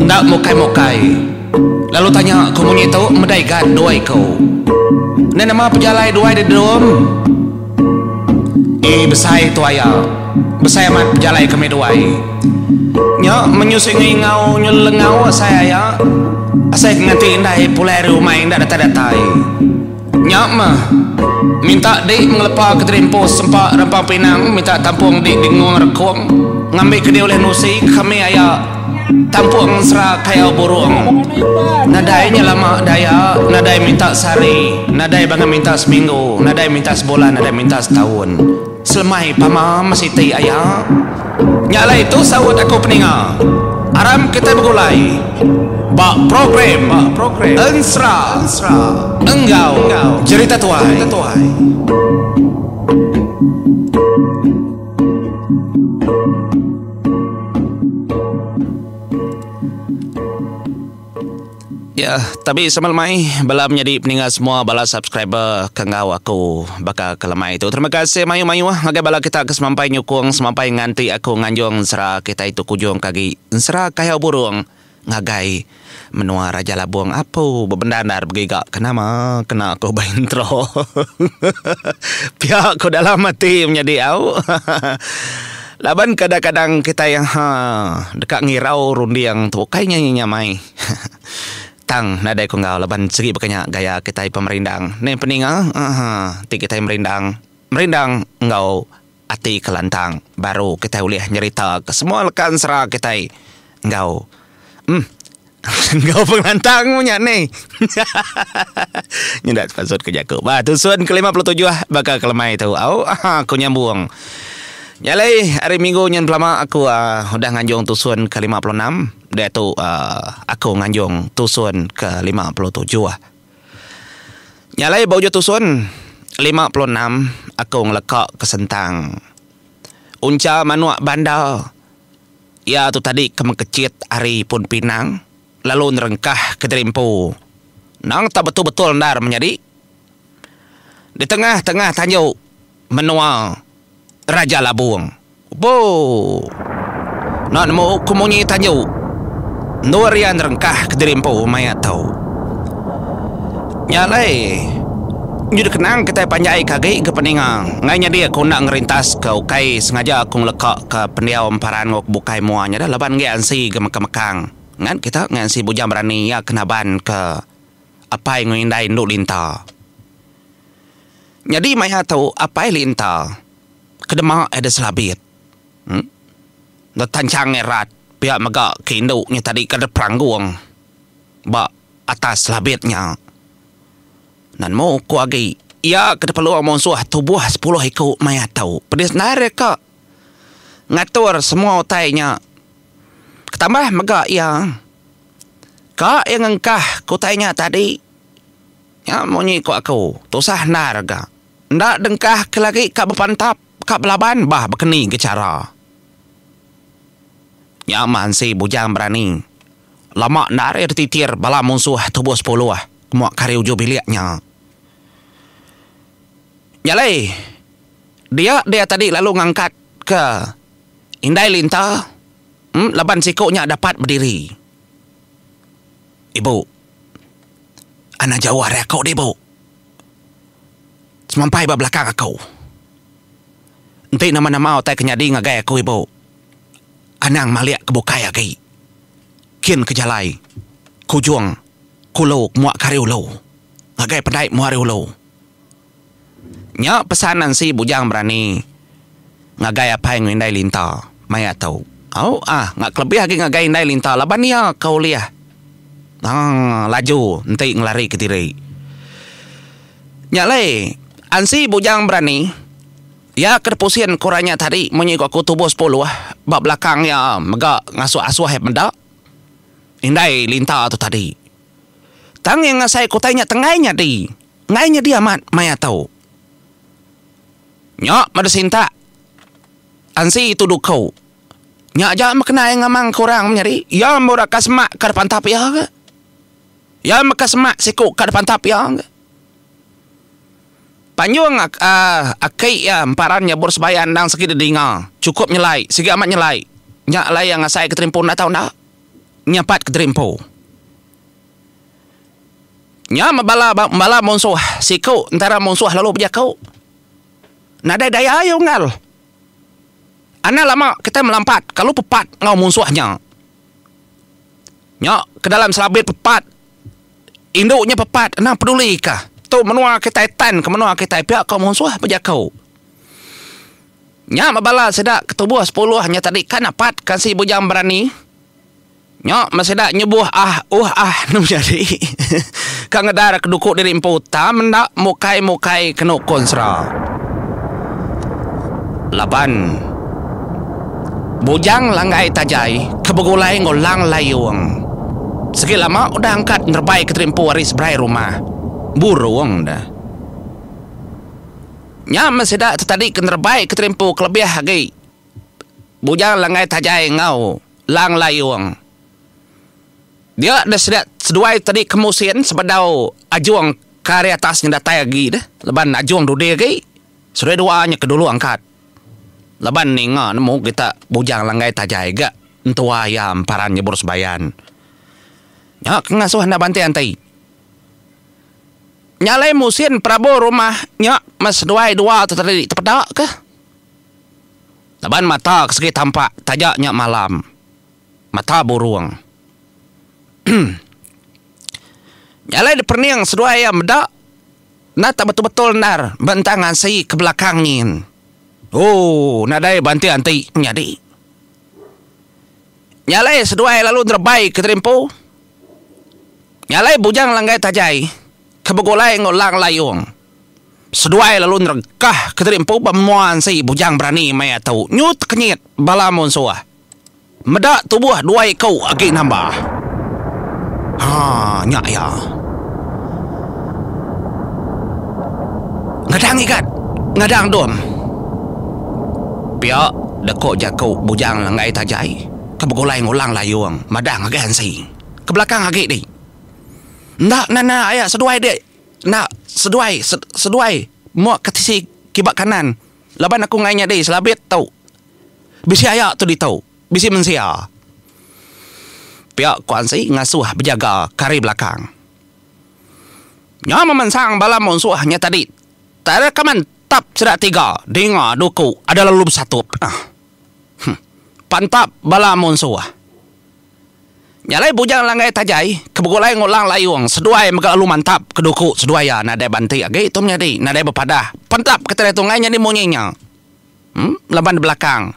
Enda mukai-mukai lalu tanya ku munyi tu meda igat dua iku. Enda nama pejalai duai didum. Ee besai tu aya. Besai amat pejalai kami duai. Nya menyusi ngingau nyelengau asai aya. Asai ke nganti indai pulai ari umai enda datai-datai. Nya meh. Minta dik mengelepa ke diri empu sempa rempang pinang minta tampung dik di ngung rekung ngambi ke di ulih nusi kami aya tampung ensera kayau burung. Nadai nya lama daya nadai minta sehari nadai bangat minta seminggu nadai minta sebulan nadai minta setaun. Selemai pama mesiti aya. Nya alai tu saut aku peninga. Aram kitai begulai ba program Ensera enggau Jerita Tuai. Ya, tabi sama lemai bala menyadi peninga semua bala subscriber ke enggau aku baka ke lemai tu. Terima kasih mayuh-mayuh ngagai bala kita ke semampai nyukung semampai nganti aku nganjung ensera kitai tu kujung ke agi ensera kayau burung ngagai menua Raja Labung apu bebendar endar begiga ke nama kena aku ba intro. Pia ku dalam ati menyadi au. Laban kadang-kadang kitai ha deka ngirau runding tu ukai nya nyamai. Tang nadai ku enggau laban sigi baka nya gaya kitai pemerindang. Neh peninga uhh ti kitai merindang, merindang enggau ati ke lantang baru kitai ulih nyerita ke semua leka ensera kitai enggau uhh enggau pengelantang mu nya neh. Nyenda pansut ke jaku. Ba tusun ke 57 baka ke lemai tu au aha ku nyambung. Nya alai hari minggu nyen pelama aku uhh udah nganjung tusun ke 56. Diatu aku nganjung tusun ke 57. Nya alai ba ujung tusun 56 aku ngeleka ke sentang uncha manuk banda iya tu tadi ke mengkechit ari pun pinang lalu nerengkah ke diri empu. Nang tak betul-betul endar menyadi di tengah-tengah tanju menua Raja Labung. Boo. Enda nemu ku munyi tanju. Endur iya nerengkah kediri empu maya tu. Nya alai, nyu dikenang kitai panjai ke agi ke peninga. Enggai nyadi aku enda ngerintas ke ukai sengaja aku ngeleka ke pendiau emparan enggau ke bukai mua nya dah laban enggai ansi ke mekang-mekang. Ngan kita enggai ansi bujang berani iya ke naban ke apai enggau indai endu Linta. Nyadi maya tu apai Linta. Kedema iya da selabit. Em. Da tanchang iya rat pia mega ke indu nya tadi ke da peranggung ba atas selabit nya. Nan mu ku agi iya ke dipelung munsuh tubuh sepuluh iku maya tu. Pedis endar iya ka ngatur semua utai nya. Ketambah mega iya ka iya ngengkah ke utai nya tadi. Nya munyi ku aku tusah endar ga. Enda dengkah ke lagi ka bepantap ka belaban bah bekeni ke chara. Nya mansi bujang berani. Lama enda ari dititir bala munsuh tubuh sepuluh mua ke ari uju bilik nya. Nya alai dia dia tadi lalu ngangkat ke indai Linta em laban siku nya dapat bediri. Ibu anang jauh ari aku dih ibu. Semampai ba belakang aku. Enti nama-nama utai ke nyadi ngagai aku ibu, anang malik ke bukai agi. Kin ke jalai, ke ujung, ke ulu, ke mua ke ari ulu. Ngagai pendai mua ari ulu. Nya pesan Nancy Bujang Berani ngagai apai enggau indai Linta maya tu. Au ah ngak kelebih agi ngagai indai Linta laban iya ke ulih aaa laju enti ngelari kediri. Nya alai, Ansi Bujang Berani, iya ke depusin ke orang nya tadi munyi ku aku tubuh sepuluh ba belakang iya mega ngasuh asuh iya meda indai Linta tu tadi. Tang iya ngasai ke utai nya tenggai nyadi, enggai nyadi amat maya tu. Nya meda sintak Ansi tu duku. Nya aja meh kena iya ngamang ke orang menyadi. Iya meh orang ka semak ka dipantap iya ke. Iya mega semak siku ka dipantap iya. Panjung aki iya emparan nyabur sebayan endang sigi didinga. Chukup nyelai, sigi amat nyelai. Nya alai iya ngasai ke terimpun enda tau enda. Nyapat kediri empu. Nya meh bala bala munsuh siku entara munsuh lalu bejaku. Nadai daya iya unggal. Anang lama kitai melampat kalu pepat enggau munsuh nya. Nya ke dalam selabit pepat indu nya pepat anang peduli ka. Tu menua kitai tan ke menua kitai pia ko munsuh bejaku. Nya meh bala sida ke tubuh sepuluh nya tadi ka napat ka si Bujang Berani. Nya meh sida nyubuh ah uh ah nemu nyadi ka ngedar ke duku diri empu tam enda mukai mukai kenu konsra. Laban Bujang Langgai Tajai ke begulai enggau Lang Layung sigi lama udah angkat nerebai ke diri empu ari seberai rumah burung deh. Nya meh sida tetadi ke nerebai ke diri empu kelebih agi Bujang Langgai Tajai enggau Lang Layung. Dia deh sida seduai tadi ke musin sebedau Ajung ke ari atas nya datai agi deh laban Ajung dudi agi seduai dua nya ke dulu angkat. Laban ninga nemu kita Bujang Langgai Tajai ga entua iya emparan nyebur sebayan. Nya ke ngasuh enda banti anti. Nya alai musin perabung rumah nya meh seduai dua tu tadi tepeda ke. Laban mata ke segi tampak taja nya malam. Mata burung. Nya alai diperening seduai iya meda enda tak betul-betul endar ba entang ansi ke belakang nyin. Ooh nadai ba anti-anti nyadi. Nya alai seduai lalu nerebai ke terimpu. Nya alai Bujang Langgai Tajai ke begulai enggau Lang Layung. Seduai lalu neregah kediri empu ba menua ansi Bujang Berani maya tu nyu tekenyit bala munsuh meda tubuh dua iku agi nambah. Haa nya iya. Ngadang igat, ngadang dom. Pia deka jaku Bujang Langgai Tajai ke begulai ngulang layung madah ngagai ansi ke belakang agi dih. Enda nana aya seduai dih. Enda seduai seduai muak ke tisi kiba kanan laban aku enggai nyadi selabit tu. Bisi aya tu ditu, bisi mensia. Pia ku Ansi ngasuh bejaga ke ari belakang. Nya memensang bala munsuh nya tadi tadaka mantap sida tiga dinga duku ada lalu besatup. Huh. Pantap bala munsuh. Nya alai Bujang Langgai Tajai ke begulai enggau Lang Layung seduai mega lalu mantap ke duku seduai iya nadai banti agi tu menyadi nadai bepadah pantap ke tedai tunggai nyadi munyi nya. Em laban di belakang.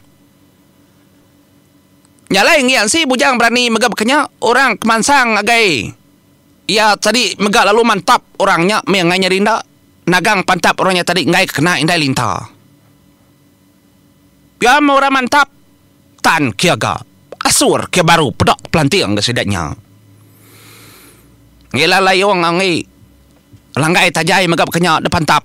Nya alai enggi ansi Bujang Berani mega baka nya orang ke mansang ngagai iya tadi mega lalu mantap orang nya mih enggai nyadi enda nagang pantap orang nya tadi enggai ke kena indai linta. Pia meh orang mantap. Tan kia ga asur kia baru peda pelanting ga sida nya. Ngila layung enggi langgai tajai mega baka nya depan tap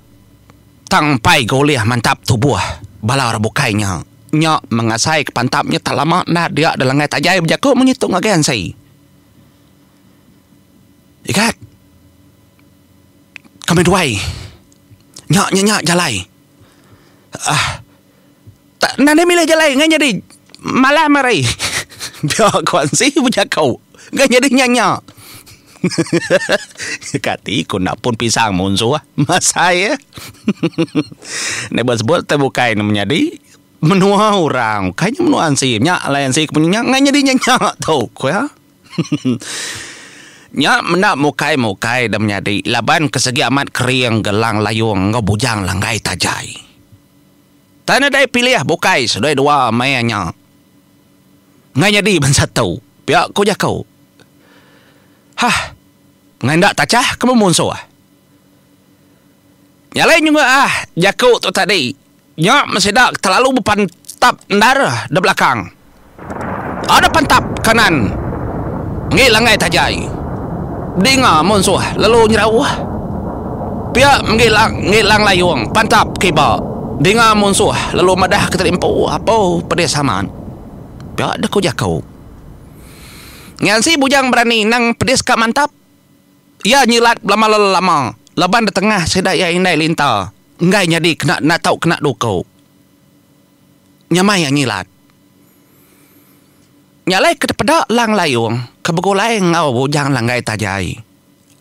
tang empai ga ulih mantap tubuh bala orang bukai nya. Nya mengasai ke pantap nya tak lama enda dia da langgai tajai bejaku munyi tu ngagai ansi. Igat kami duai nya nya nya jalai ah. Tak nadai milih jalai ngai nyadi malam hari. Pia ku Ansi bejaku ngai nyadi nya nya. Kati ku enda pun pisang munsuh masai eh. Enda besebut tai bukai ne menyadi menua orang ukai nya menua Ansi nya alai Ansi ke nya ngai nyadi nya nya tu ku iya. Nya menda mukai mukai da menyadi laban ke segi amat kering gelang layung enggau bujang langgai tajai. Tang nadai pilih bukai seduai dua maya nya. Enggai nyadi bansa tu, pia ku jaku. Hah, enggai enda tachah ke bemunsuh. Nya alai nyungga ah jaku tu tadi nya meh sida kelalu bepantap endar da belakang. Ada pantap kanan enggi langgai tajai. Dinga munsuh lalu nyerauh. Pia enggi enggi Lang Layung pantap kiba. Dinga munsuh lalu madah ke tadi empu apo pedis amat. Pia deh ku jaku. Ngansi Bujang Berani endang pedis ka mantap. Iya nyilat belama lelama laban da tengah sida iya indai linta enggai nyadi kena enda tau kena duku. Nyamai iya nyilat. Nya alai ke dipeda Lang Layung ke begulai enggau Bujang Langgai Tajai.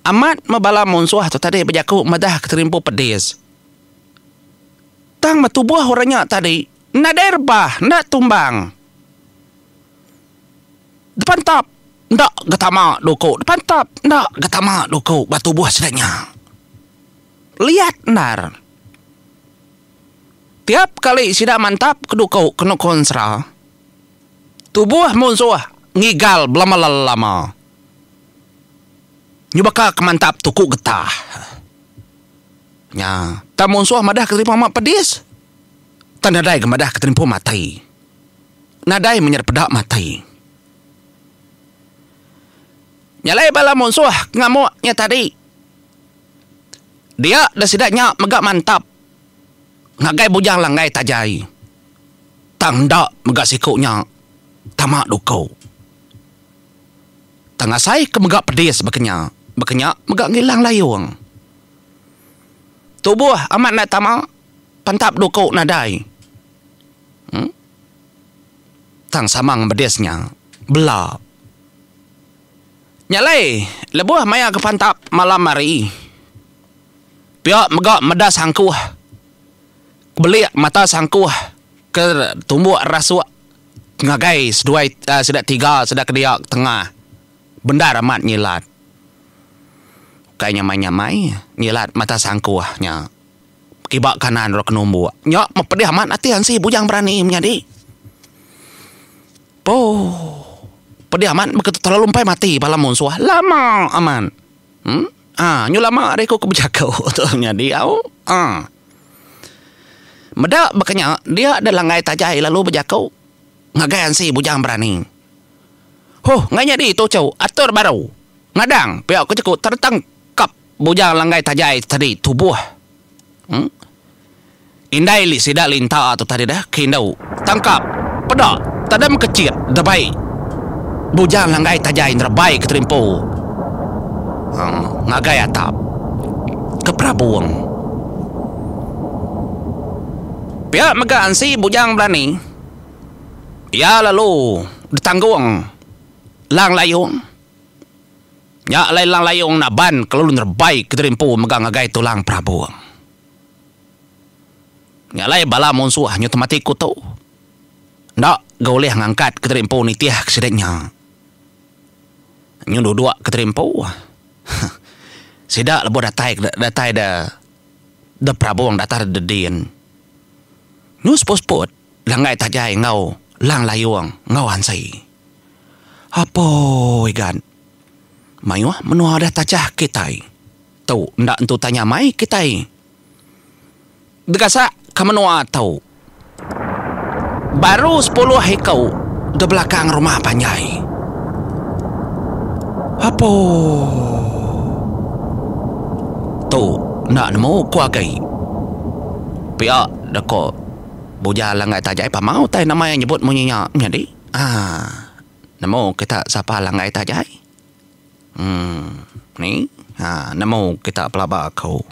Amat meh bala munsuh tu tadi bejaku madah ke terimpu pedis. Tang meh tubuh orang nya tadi nadai rebah enda tumbang. Depantap enda ga tama duku depantap enda ga tama duku ba tubuh sida nya. Liat endar. Tiap kali sida mantap ke duku kenu konsra. Tubuh munsuh ngigal belama-lama. Nyu baka ke mantap tuku getah. Nya, tang munsuh madah ke terimpu amat pedis. Tang nadai ga madah ke terimpu mati. Nadai meh nya dipeda mati. Nya alai bala munsuh ke ngamuk nya tadi. Dia da sida nya mega mantap ngagai Bujang Langgai Tajai. Tang enda mega siku nya tama duku. Tang asai ke mega pedis baka nya, baka nya mega ngilang layung. Tubuh amat enda tama, pantap duku nadai. Em. Tang sama ngemedis nya, bela. Nya alai lebuh maya ke pantap malam hari, pia mega meda sangkuh. Belik mata sangkuh ke tumbuk rasuk ngagai seduai sida tiga sida ke dia tengah bendar amat nyilat. Ukai nyamai-nyamai nyilat mata sangkuh nya kiba kanan orang ke numbuk. Nya meh pedih amat ati ansi bujang berani menyadi. Poh pedih amat meh terlalu empai mati bala munsuh lama amat. Em ah nyu lama ari ku ke bejaku tu nyadi au ah. Meda baka nya, dia deh langgai tajai lalu bejaku ngagai ansi Bujang Berani. Huh, enggai nyadi tu chu, atur baru. Ngadang, pia ku jaku tertangkap Bujang Langgai Tajai tadi tubuh. Em. Indai li sida linta tu tadi deh ke indu. Tangkap, peda, tadam kechit debai Bujang Langgai Tajai nerebai ke terimpu. Em, ngagai atap ke perabung. Pia mega ansi Bujang Berani. Iya lalu ditanggung Lang Layung. Nya alai Lang Layung naban ke lalu nerebai ke diri empu mega ngagai tulang perabung. Nya alai bala munsuh nyu temati kutu. Enda ga ulih ngangkat ke diri empu nitih ke sida nya. Nyu duduk ke diri empu. Sida lebuh datai datai da da perabung datai da dedin. Nyu seput-seput langgai tajai enggau Lang Layung enggau Ansi. Apoi gan. Mayuh menua deh tajah kitai. Tu enda entu tanya mai kitai. Degasak ke menua tu. Baru sepuluh iku de belakang rumah panjai. Apoo. Tu enda nemu ku agi. Pia deka Bujal Langgai Tajai pama utai nama iya nyebut munyi nya nyadi. Aaa. Nemu kita sapa Langgai Tajai? Emm ni ha nemu kita pelaba aku.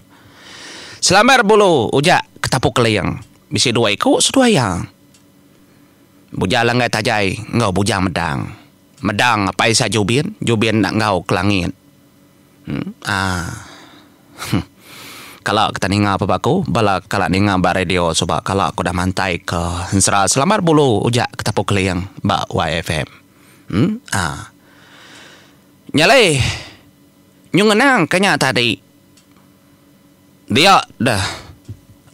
Selambar bulu ujak ketapu keling bisi dua iku seduai iya. Bujang Langgai Tajai enggau Bujang Medang. Medang apai sa Jubin, Jubin enda enggau ke langit. Emm huh. Kala kita ninga pelaba aku bala kala ninga ba radio suba kala aku dah mantai ke ensera Selambar Bulu ujak ketapu keling ba YFM. Emm ah. Nya alai nyu ngenang ke nya tadi dia deh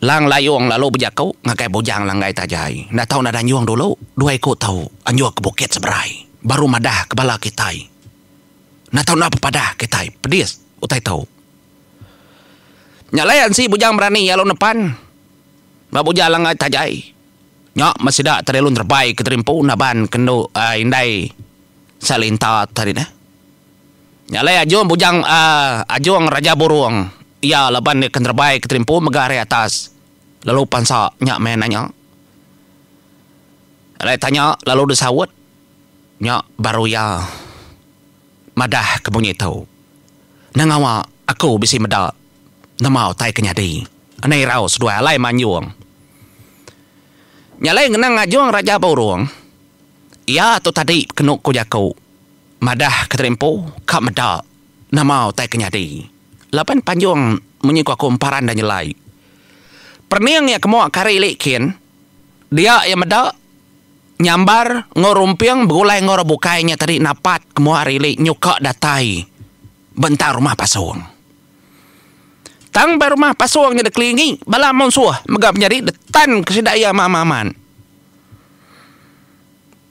Lang Layong lalu bejaku ngagai Bujang Langgai Tajai enda tau enda anjung dulu dua iku tau anjung ke bukit seberai baru madah ke bala kitai enda tau enda pepadah kitai pedis utai tu. Nya alai ansi Bujang Berani lalu nepan ba Bujang Langgai Tajai nya meh sida tadi lalu nerebai ke terimpu naban ke endu indai Salinta tadi neh. Nya alai ajung bujang aaa ajung raja burung iya laban iya ke nerebai ke terimpu mega ari atas lalu pansa nya meh nanya. Alai tanya lalu disaut nya baru iya madah ke munyi tu. Nang ngawa aku bisi meda nama utai ke nyadi. Anang irau seduai alai manjung. Nya alai ngenang ajung raja burung. Iya tu tadi kenu ku jaku madah ke diri empu ka meda nama utai ke nyadi. Laban panjung munyi ku aku emparan da nyelai. Perening iya ke mua ke hari ili kin dia iya meda nyambar enggau rumping begulai enggau orang bukai nya tadi napat ke mua hari ili nyuka datai ba entang rumah pasung. Tang ba rumah pasung nya dikelingi bala munsuh mega menyadi detan ke sida iya amat-amat.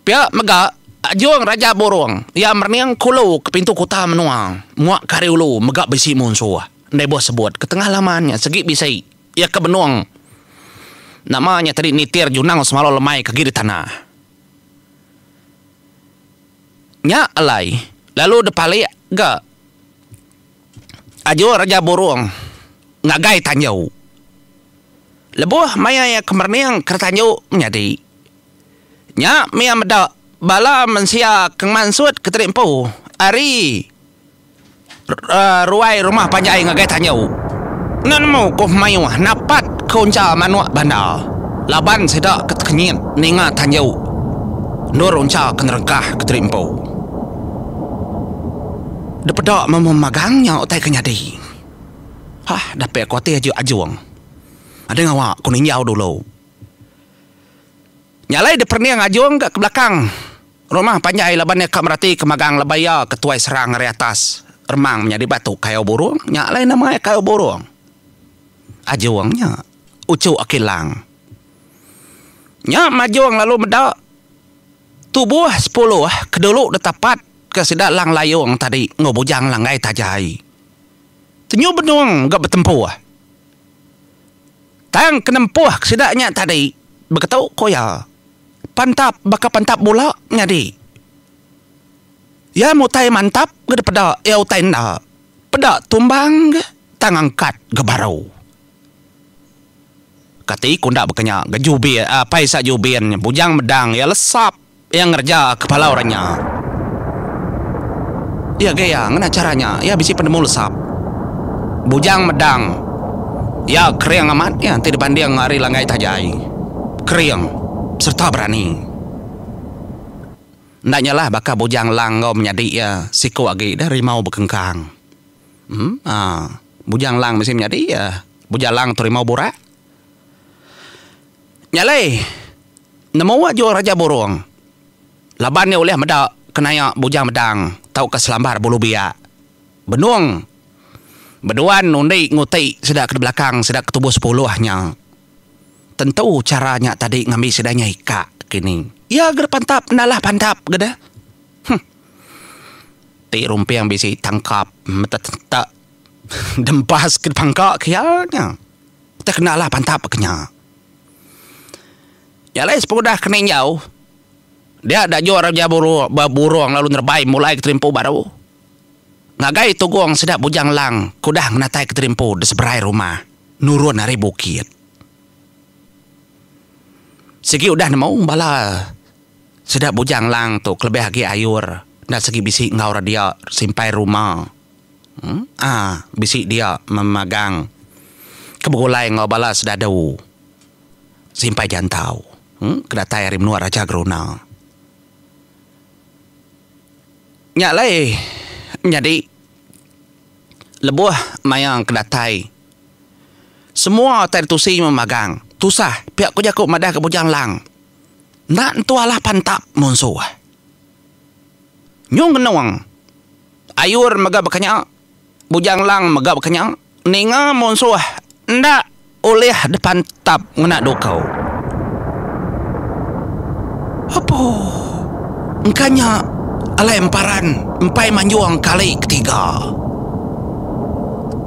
Pia mega, Ajung Raja Burung iya merening kulu ke pintu kuta menua muak ke ari ulu mega bisi munsuh. Enda ibuh sebut ke tengah laman nya segi bisi iya ke benung nama nya tadi nitir junang semalau lemai ke agi di tanah. Nya alai lalu depalik ga Ajung Raja Burung ngagai tanju. Lebuh maya iya ke merening ke tanju menyadi. Nya mih meda bala mensia ke mansut ke teri empu ari ruai rumah panjai ngagai tanju. Enda nemu ku mayuh napat ke uncha manuk banda laban sida ke tekenyit ninga tanju endur uncha ke nerengkah ke teri empu. Depeda memagang nya utai ke nyadi. Hah dapik aku ati aju ajung. Adai ngawa ku ninjau dulu. Nya alai diperening Ajung ga ke belakang rumah panjai laban iya ka merati ke magang lebai iya ke tuai serang ari atas remang menyadi batu kayau burung. Nya alai nama iya kayau burung. Ajung nya uchu aki Lang. Nya Majung lalu meda tubuh sepuluh ke dulu ditapat ke sida Lang Layung tadi enggau Bujang Langgai Tajai. Tenyu benung ga betempuh. Tang ke nempuh ke sida nya tadi beketu ku iya, pantap baka pantap bula nyadi. Iya mutai mantap ga dipeda iya utai enda peda tumbang ga tang angkat ga baru. Kati ku enda baka nya ga Jubin apai sa Jubin nya Bujang Medang iya lesap. Iya ngereja kepala orang nya. Iya ga iya ngena chara nya iya bisi penemu lesap. Bujang medang iya kering amat iya enti dibanding ari langgai tajai. Kering sereta berani. Enda nyalah baka Bujang Lang enggau menyadi iya siku agi deh rimau bekengkang. Emm Bujang Lang bisi menyadi iya. Bujang Lang tu rimau burak. Nya alai, nemu aju Raja Burung laban iya ulih meda kenaya Bujang Medang tauka selambar bulu biak. Benung beduan undi nguti sida ke dibelakang sida ke tubuh sepuluh nya. Tentu chara nya tadi ngambi sida nya ikak kini. Iya ga dipantap enda alah pantap ga deh. Huh. Ti rumping bisi tangkap meta tak dempas ke dipangka ke iya nya. Utai kena alah pantap ke nya. Nya alai sepengudah ke ninjau, dia daju Raja Burung lalu nerebai mulai ke terimpu baru. Ngagai tugong sida Bujang Lang ke udah ngenatai ke terimpu di seberai rumah nurun ari bukit. Sigi udah nemu bala sida Bujang Lang tu kelebih agi ayur enda sigi bisi enggau ra dia simpai ruma. Aa bisi dia memagang ke begulai enggau bala sedadu simpai jantau ke datai ari menua Raja Geruna. Nya alai menyadi lebuh maya ke datai semua utai ditusi memagang tusah pia ku jaku madah ke Bujang Lang enda nentu alah pantap munsuh. Nyung ngenung. Ayur mega baka nya, Bujang Lang mega baka nya, ninga munsuh enda ulih dipantap ngena duku. Apu. Engka nya alai emparan empai manjung kali ketiga.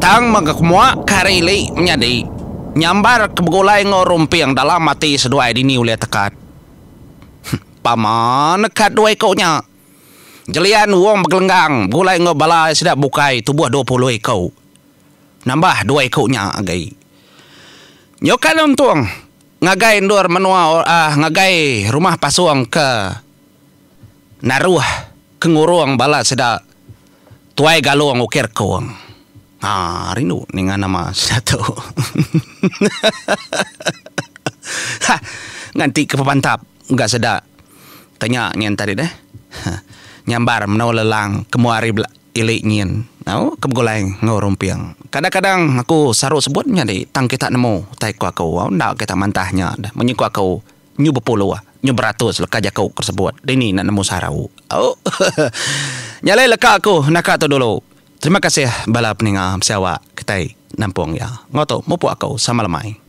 Tang mega kemua ke hari ili menyadi nyambar ke begulai enggau rumping dalam ati seduai dini ulih tekat. Pama nekat dua iku nya. Jelian Wong begelenggang begulai enggau bala sida bukai tubuh 20 iku. Nambah dua iku nya agi. Nyukai untung ngagai endur menua ngagai rumah pasung ke naruh ke ngurung bala sida Tuai Galung Ukir Kong. Haa rindu ninga nama sida tu. Nganti ke pepantap ga sida. Utai nya nyin tadi deh. Nyambar menua lelang ke mua ari ili nyin. Au ke begulai enggau Rumping. Kadang-kadang aku saru sebut nyadi tang kita nemu utai ku aku. Au enda kita mantah nya deh. Munyi ku aku nyu bepuluh nyu beratus leka jaku ke sebut dini enda nemu saru. Au. Nya alai leka aku naka tu dulu. Terima kasih bala peninga bisi awak kitai nampung iya. Enggau tu mupuk aku sama lemai.